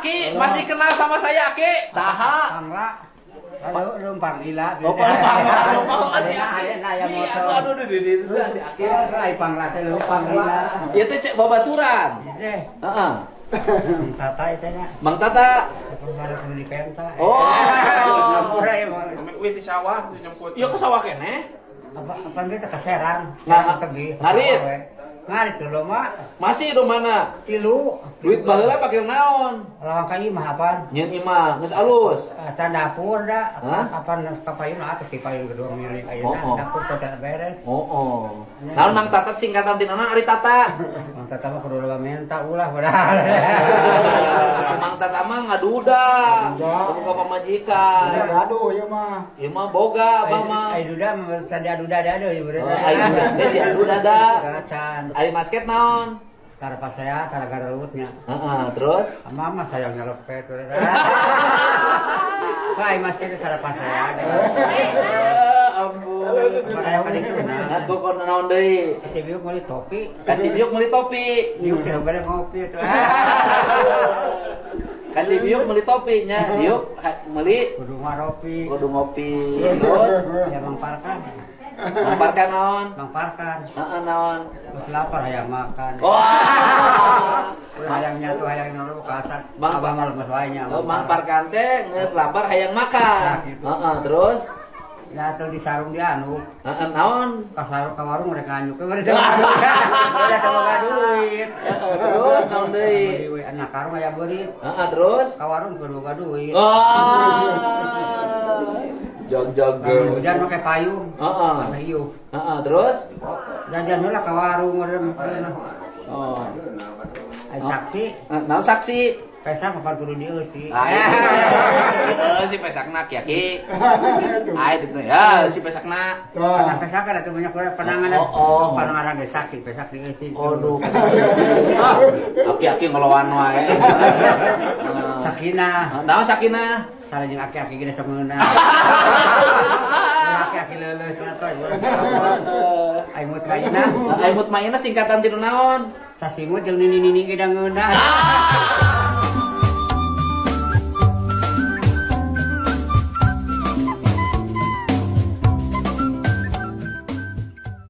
Aki? Masih kenal sama saya, Aki? Saha? Pangla. Lalu lumpang lila. Oh, pangla, lumpang si Aki. Aya aya Iya, motor. aduh, aduh, aduh, aduh, si Aki. Ai pangla teh lumpang lila. Ieu teh cek babaturan. Teh, Heeh. Tata itu nya. Mang Tata. Baru kudu dipenta. Oh. Ngapura ya. Wih, di sawah dijemput. Ieu ke sawah keneh. Apa apa gitu ke Serang. Nah, tebih. ngarit. Ngarit dulu mah. Masih di mana? Tilu. Duit baheula pake naon? Lawan ka imah apaan? Nyieun imah, geus alus. Can dapur da. Hah? Apaan kapayun atuh ti payun kedua milik ayeuna Oh, oh. dapur teh beres. Oh. Naon Mang Tata singkatan tina naon ari Tata? Mang Tata mah kudu loba menta ulah padahal. Mang Tata mah ngaduda. Kamu pamajikan. Gaduh ieu mah. Ieu mah boga abah mah. Ai duda mah can diadu dada deui Oh, ai duda teh diadu dada. Can. Ari masket naon? Tara pasea, tara garelutnya. Heeh, terus Mama sayang nyelepet. Wah, mas kita tara pasea. Ampun. Makanya kan itu Nah, nah. kok naon deui? Cibiuk meuli topi. Ka Cibiuk meuli topi. Diuk teh bade ngopi atuh. Ka Cibiuk meuli topi nya, diuk meuli Kudu ngaropi. Kudu ngopi. Terus Ya Mang Parkan. Mamparkan naon? Mang Parkan. Heeh, naon? Terus lapar hayang makan. Wah. Udah hayang nyatu hayang nolu kasar. Mang- Abah mah lemes wae nya. Oh, Mang Parkan teh geus lapar hayang makan. Nah, gitu. Heeh, terus Ya atuh di sarung di anu. Heeh, naon? Ka sarung ka warung mereka anyuk. Udah boga duit. Heeh, terus naon deui? Beli anak karung aya beurit. Heeh, terus Ka warung kudu boga duit. Wah. Jag-jag. Hujan pakai payung. Heeh. Pakai iuh. Heeh, terus Jajan heula ka warung oh. Ai saksi, Naon saksi? Pesak kapan kudu dieusi. Ah, heeh, si pesakna ki. Ai ditu ya, si pesakna. Karena Tah. pesak kan atuh banyak penanganan. Oh. Penanganan ge saksi, pesak dieusi. Aduh, ah, aki-aki ngeloan wae. Sakinah, Naon sakinah? salah jeung aki-aki ge sok ngeunah. Aki-aki leuleus atuh. Ai mutmainah, Ai mutmainah singkatan tinu naon? Sasimut jeung nini-nini ge da ngeunah.